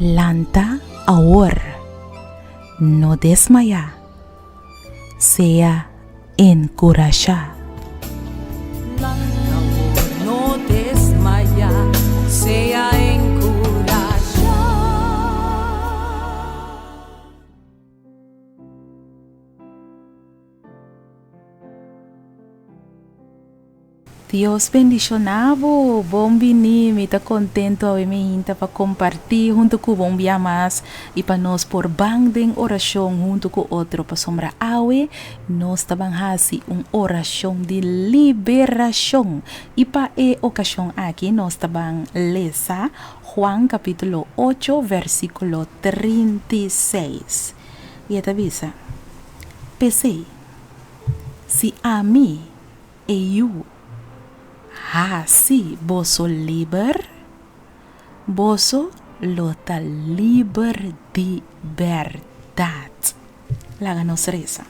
Lanta awor, no desmayá, sea enkurashá. Lanta awor, no desmayá, sea enkurashá. Dios bendiciona bo, bon bini, mi ta contento awe mi hinta pa comparti hunto cu bo un bia mas y pa nos por ban den oracion hunto cu otro pasobra awe nos ta ban haci un oracion di liberacion y pa e ocasion aki nos ta ban lesa Juan capitulo ocho versiculo 36 y e ta bisa, P'esey, si ami e yu hasi boso liber, boso lo ta liber di bèrdat. Laga nos resa.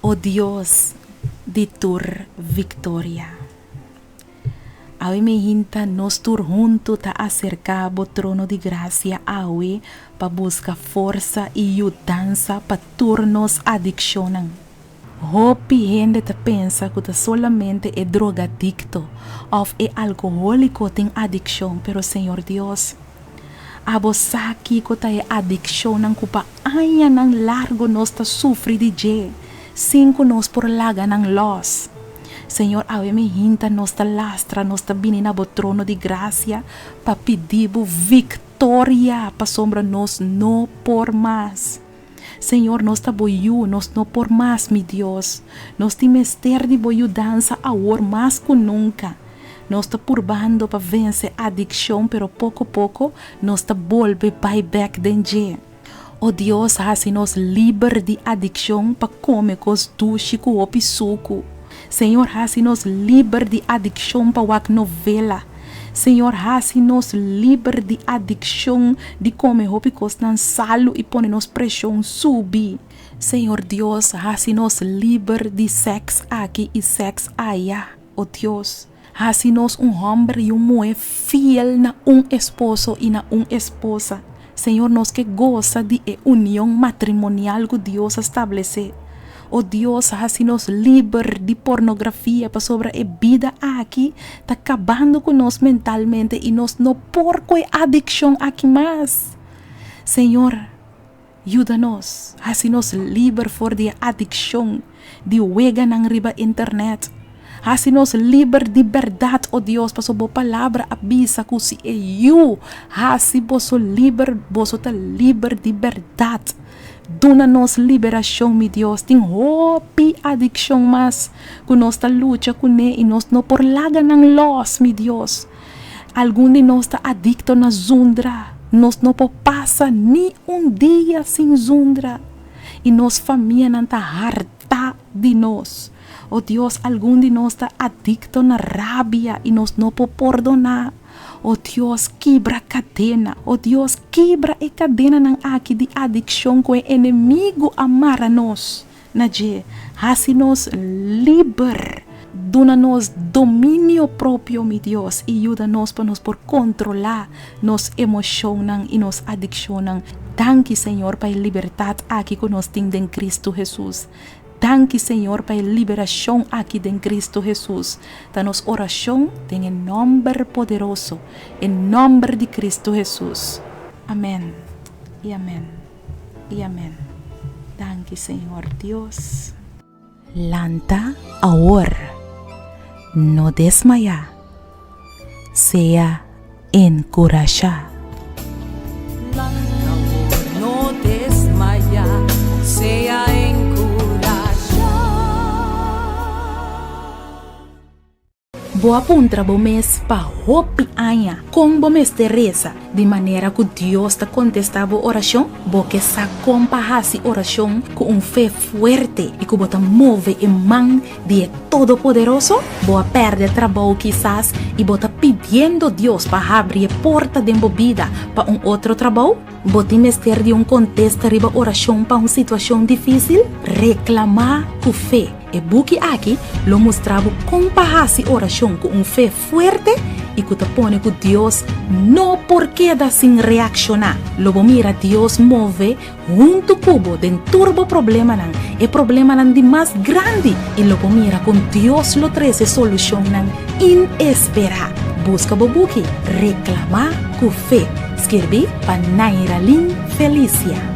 O Dios di tur viktoria. Awe mi hinta nos tur huntu ta aserká bo trono di grasia awe pa buska forsa i yudansa pa tur nos adikshonnan. Hopi hende ta pensa ku ta solamente e drogadikto òf e alkohóliko tin adikshon, pero Señor Dios, abo sa kiko ta e adikshonnan ku pa añanan largu nos ta sufri di dje sin ku nos por laga nan lòs. Señor, awe mi hinta nos ta lastra, nos ta bini na bo trono di grasia pa pidi bo viktoria pasobra nos no por mas. Señor, nos ta bo yu, nos no por mas, mi Dios. Nos tin mester di bo yudansa awor mas ku nunka. Nos ta purbando pa vense adikshon pero poko poko nos ta bolbe bai bèk den dje. O Dios, hasi nos liber di adikshon pa kome kos dushi ku hopi suku. Señor, hasi nos liber di adikshon pa wak novela. Señor, hasi nos liber di adikshon di kome hopi kosnan salu i pone nos preshon subi. Señor Dios, hasi nos liber di sèks aki i sèks aya. O Dios, hasi nos un hòmber i un muhé fiel na un esposo i na un esposa. Señor, nos ke gosa di e union matrimonial ku Dios a stablesé. O Dios, hasi nos liber di pornografia pasobra e bida aki ta kabando ku nos mentalmente i nos no por ku e adikshon aki mas. Señor, yuda nos, hasi nos liber for di e adikshon di weganan riba internet. Hasi nos liber di bèrdat, o Dios, pasobra bo palabra a bisa ku si e Yu hasi boso liber, boso ta liber di bèrdat. Duna nos liberashon, mi Dios. Tin hopi adikshon mas ku nos ta lucha kuné i nos no por laga nan lòs, mi Dios. Algun di nos ta adikto na zundra. Nos no por pasa ni un dia sin zundra. I nos famianan ta hartá di nos. O Dios, algun di nos ta adikto na rabia i nos no por pordoná. O Dios, kibra kadena. O Dios, kibra e kadenanan aki di adikshon ku e enemigu a mara nos na dje. Hasi nos liber. Duna nos dominio propio, mi Dios, i yuda nos pa nos por kontrolá nos emoshonnan i nos adikshonnan. Danki, Señor, pa e libertat aki ku nos tin den Kristu Hesus. Danki Señor pa e liberashon aki den Cristo Jesus. Ta nos orashon den e nomber poderoso, e nomber di Cristo Jesus. Amen y amen y amen. Danki Señor Dios. Lanta awor, no desmayá, sea enkurashá. Lanta awor, no desmayá, sea enkurashá. Bo a puntra bo mes pa hopi aña kon bo mester resa di manera ku Dios ta kontestá bo orashon? Bo ke sa kon pa hasi orashon ku un fe fuerte i ku bo ta move e man di e Todopoderoso? Bo a pèrdè trabou kisas i bo ta pidiendo Dios pa habri e porta den bo bida pa un otro trabou? Bo tin mester di un kontesta riba orashon pa un situashon difísil? Reklamá ku fe! E buki aki lo mustra bo kon pa hasi orashon ku un fe fuerte i ku ta pone ku Dios no por keda sin reakshoná. Lo bo mira Dios move huntu ku bo den tur bo problemanan, e problemanan di mas grandi, i lo bo mira kon Dios lo trese solushonnan inesperá. Buska bo buki Reklamá ku Fe, skirbí pa Nairalyn Felicia.